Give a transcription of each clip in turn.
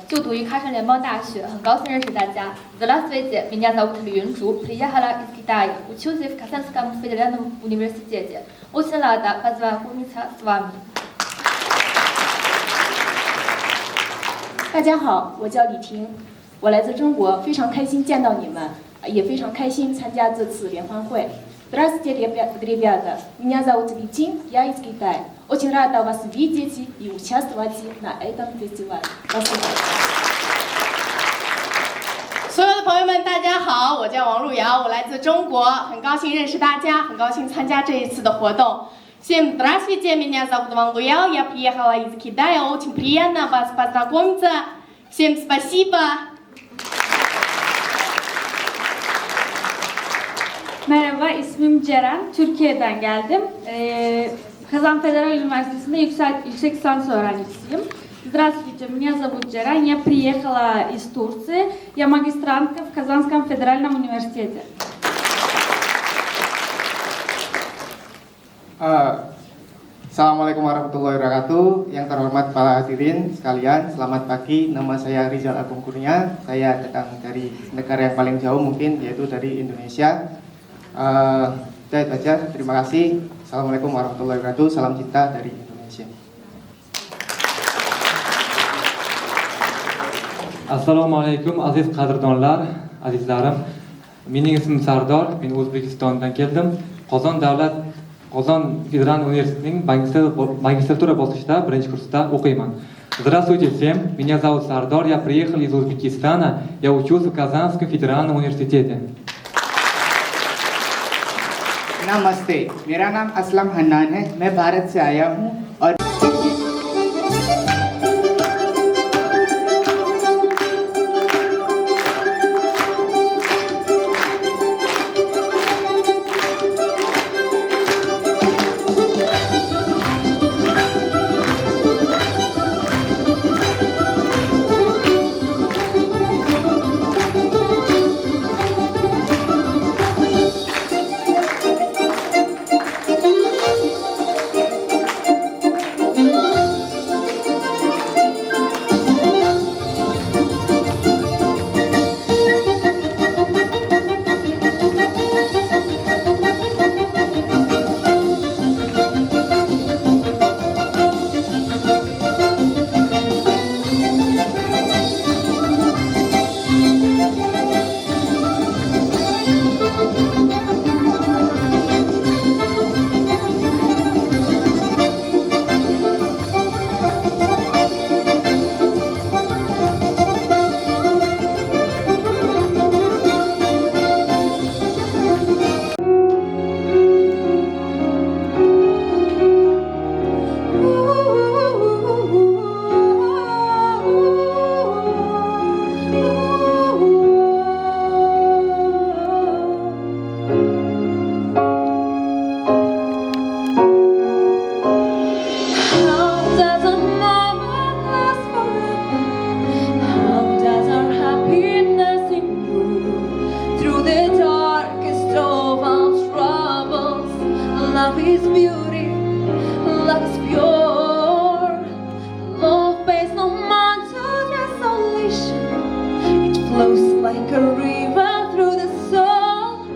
就读于喀什联邦大学，很高兴认识大家。Здравствуйте, меня зовут Ли Юнчжу, приехала из Китая, учусь в Казанском федеральном университете. Очень рада познакомиться с вами. 大家好，我叫李婷，我来自中国，非常开心见到你们，也非常开心参加这次联欢会。Здравствуйте, ребята, меня зовут Ли Тин, я из Китая. Очень рада вас видеть и участвовать на этом фестивале. Спасибо. 所有的朋友们，大家好，我叫王璐瑶，我来自中国，很高兴认识大家，很高兴参加这一次的活动。Всем здравствуйте, меня зовут Ван Луяо, я приехала из Китая, очень приятно вас познакомиться. Всем спасибо. Merhaba, ismim Ceren. Türkiye'den geldim. Kazan Federal Üniversitesi'nde yüksek lisans öğrencisiyim. Здравствуйте, меня зовут Ceren. Я приехала из Турции. Я магистрантка в Казанском федеральном университете. Assalamualaikum warahmatullahi wabarakatuh. Yang terhormat para hadirin sekalian, selamat pagi. Nama saya Rizal Agung Kurnia. Saya datang dari negara yang paling jauh mungkin, yaitu dari Indonesia. Itu aja, terima kasih. Assalamualaikum warahmatullahi wabarakatuh. Salam cinta dari Indonesia. Assalomu alaykum aziz qadrdonlar, azizlarim. Mening ismim Sardor, men O'zbekistondan keldim. Qozon davlat Qozon federal universitetining magistratura bosqichida birinchi kursda o'qiyman. Здравствуйте всем, меня зовут Сардор, я приехал из Узбекистана, я учусь в Казанском федеральном университете. नमस्ते, मेरा नाम असलम हन्नान है, मैं भारत से आया हूँ और How does a moment last forever? How does our happiness improve through the darkest of our troubles? Love is beauty, love is pure. Love pays no mind to desolation. It flows like a river through the soul,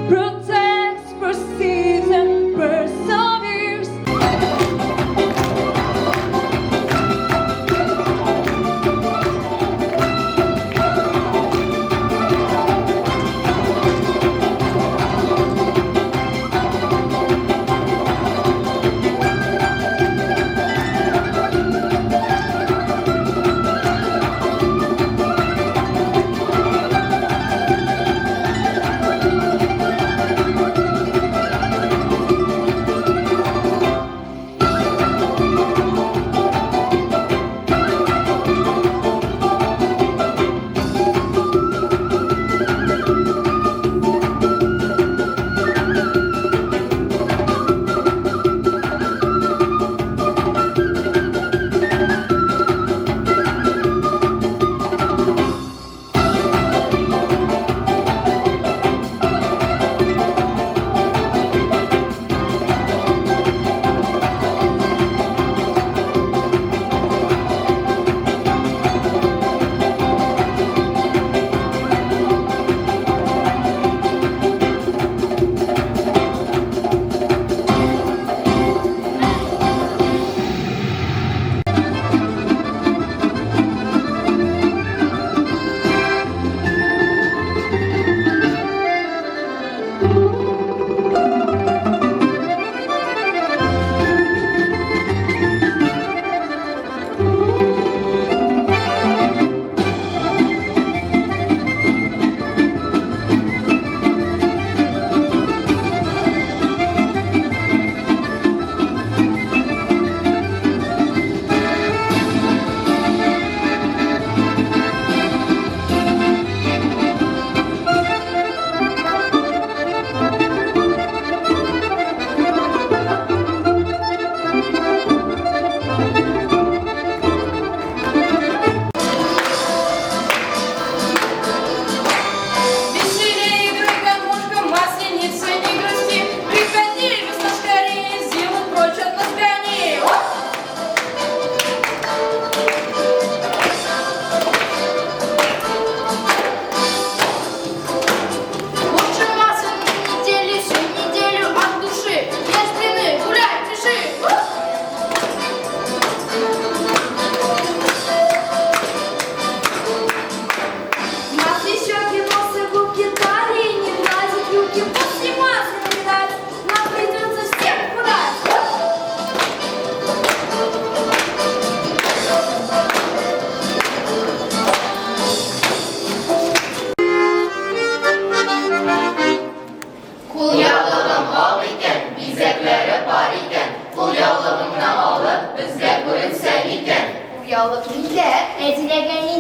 protects, perceives, and perseveres.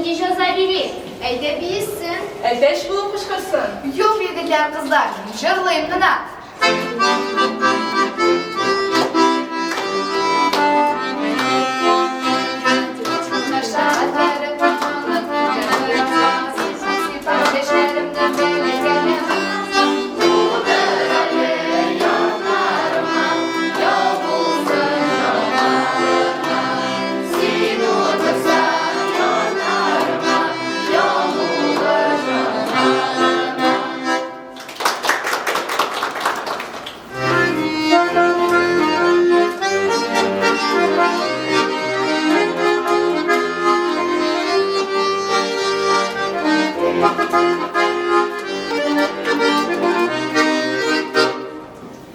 Нинди җәза бирик? Әйдә биесен. Әтәч булып кычкырсын. Юк, егетләр, кызлар, мин җырлыйм гына.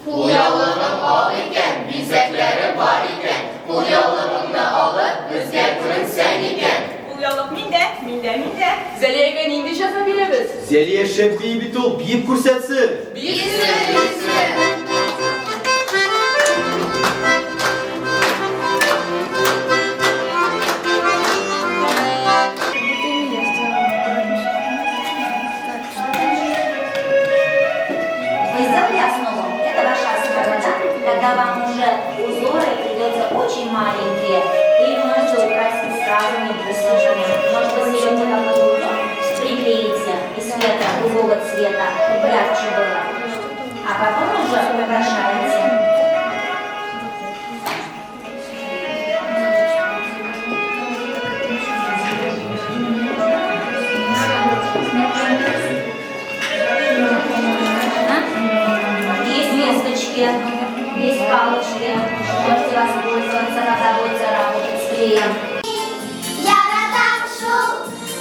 Кулъяулыгың ак икән, бизәкләре бар икән, Кулъяулыгыңны алып, безгә күренсәң икән. Кулъяулык миндә, миндә, миндә. Зәлиягә нинди җәза бирәбез? Зәлия шәп бии бит ул, биеп күрсәтсен! Биесен, биесен! Вы сделали основу? Это ваша основа, да? Тогда вам уже узоры придется очень маленькие. Или можете украсить стразами, бусинками. Может, вы берете какой-то узор, приклеите из цвета, другого цвета, чтобы ярче было. А потом уже украшаете. Есть весточки, есть палочки. Можете воспользоваться, когда будете работать с клеем. Яратам шул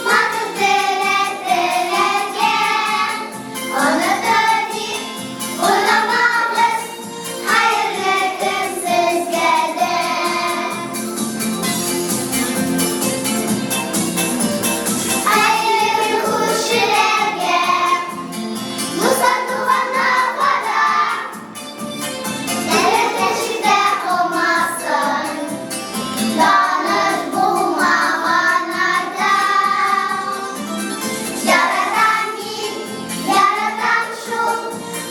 матур теләкләргә, Онытыр дип уйламагыз, хәерле көн сезгә дә. Хәерле көн күршеләргә, дуслар, туганнарга да, Дәртләшеп тә калмасын. Таныш булмаганнарда. Яратам мин, яратам шул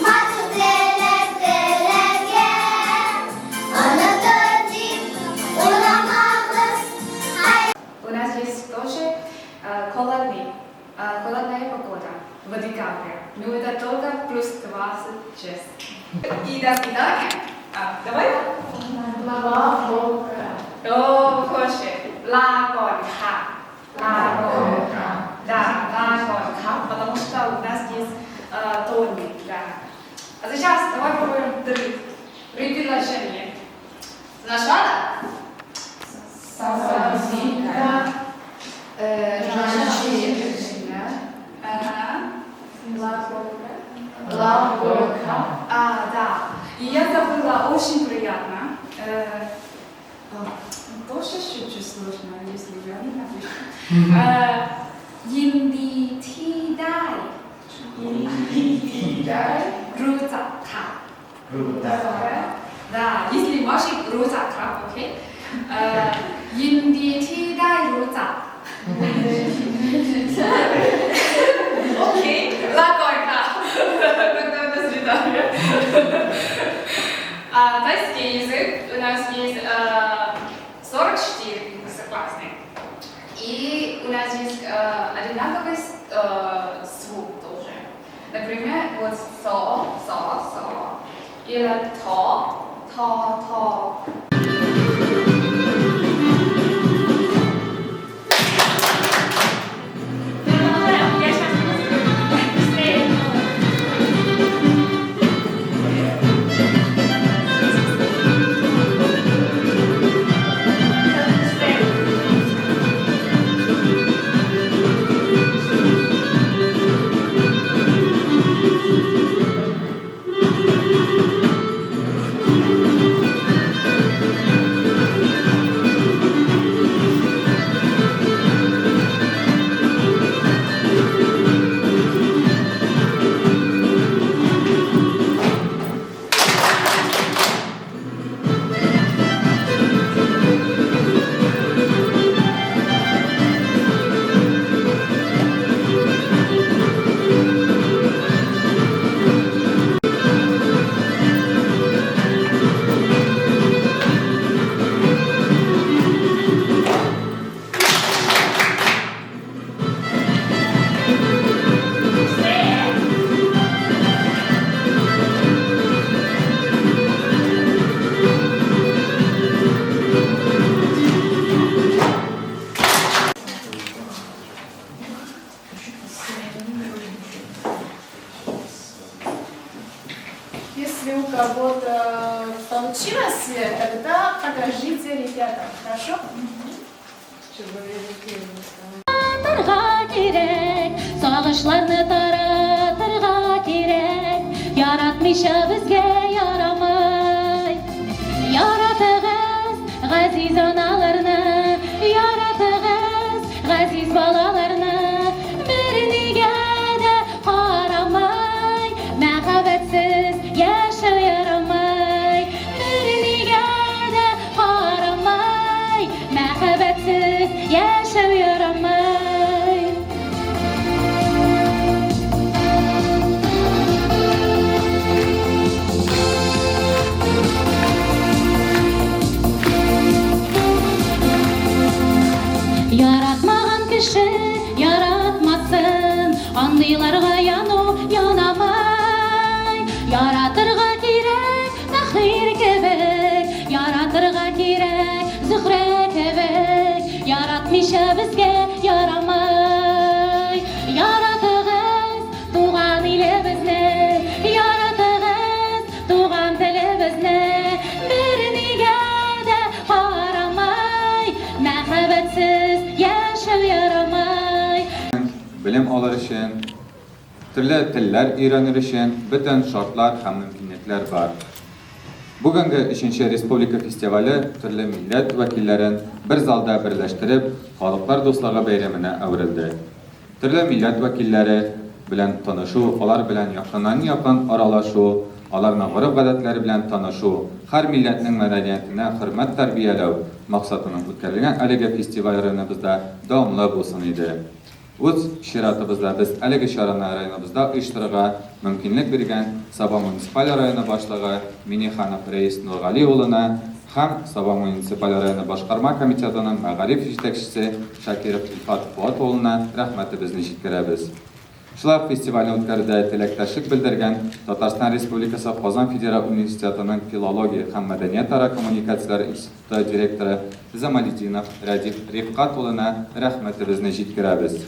матур теләкләргә. Онытыр дип уйламагыз. У нас есть тоже холодный, холодная погода в декабре. Но это только плюс 26. И до свидания. А, давай. О, хорошо. ลาก่อนค่ะ ลาก่อนค่ะ Да, ลาก่อนครับ потому что у нас есть тоны, да. А сейчас давай попробуем три предложения. Сначала женщина. Ага. А, да. И я забыла, очень приятно. Тоже чуть-чуть сложно, если я не напишу. ยินดีที่ได้ ยินดีที่ได้รู้จักค่ะ Да, если ваши รู้จักครับ โอเคเอ่อยินดีที่ได้รู้จัก โอเคลาก่อนค่ะ Тогда до свидания. А, тайский язык у нас есть 44 согласных. И у нас есть одинаковый звук тоже. Например, вот со, со, со. Или то, то, то. Я сейчас быстрее. Thank Если у кого-то получилось, тогда покажите ребятам, хорошо? Таратырга кирәк, сагышларны таратырга кирәк, яратмыйча безгә ярамый. Яратыгыз газиз аналарны, яратыгыз газиз балаларны, бернигә дә карамай, мәхәббәтсез яшәү ярамый. Бернигә дә карамай, мәхәббәтсез яшәү ярамый. Яратмаган кеше яратмасын, андыйларга яну янамай. Яратырга кирәк Таһир кебек, яратырга кирәк Зөһрә кебек, яратмыйча безгә ярамай. Яратыгыз туган илебезне, яратыгыз туган телебезне, бернигә дә карамай, мәхәббәтсез яшәү ярамай. Белем алыр өчен, төрле телләр өйрәнер өчен бөтен шартлар һәм мөмкинлекләр бар. Бүгенге өченче республика фестивале төрле милләт вәкилләрен бер залда берләштереп, халыклар дуслыгы бәйрәменә әверелде. Төрле милләт вәкилләре белән танышу, алар белән якыннан-якын аралашу, аларның гореф-гадәтләре белән танышу, һәр милләтнең мәдәниятенә хөрмәт тәрбияләү максатыннан үткәрелгән әлеге фестиваль районыбызда дәвамлы булсын иде. Үз чиратыбызда без әлеге чараны районыбызда оештырырга мөмкинлек биргән Саба муниципаль районы башлыгы Миннеханов Рәис Нургали улына һәм Саба муниципаль районы башкарма комитетының мәгариф җитәкчесе Шакиров Илфат Фоат улына рәхмәтебезне җиткерәбез. Шулай ук фестивальне үткәрүдә теләктәшлек белдергән Татарстан Республикасы Казан федераль университетының филология һәм мәдәниятара коммуникацияләр институты директоры Замалетдинов Рәдиф Рифкать улына рәхмәтебезне җиткерәбез.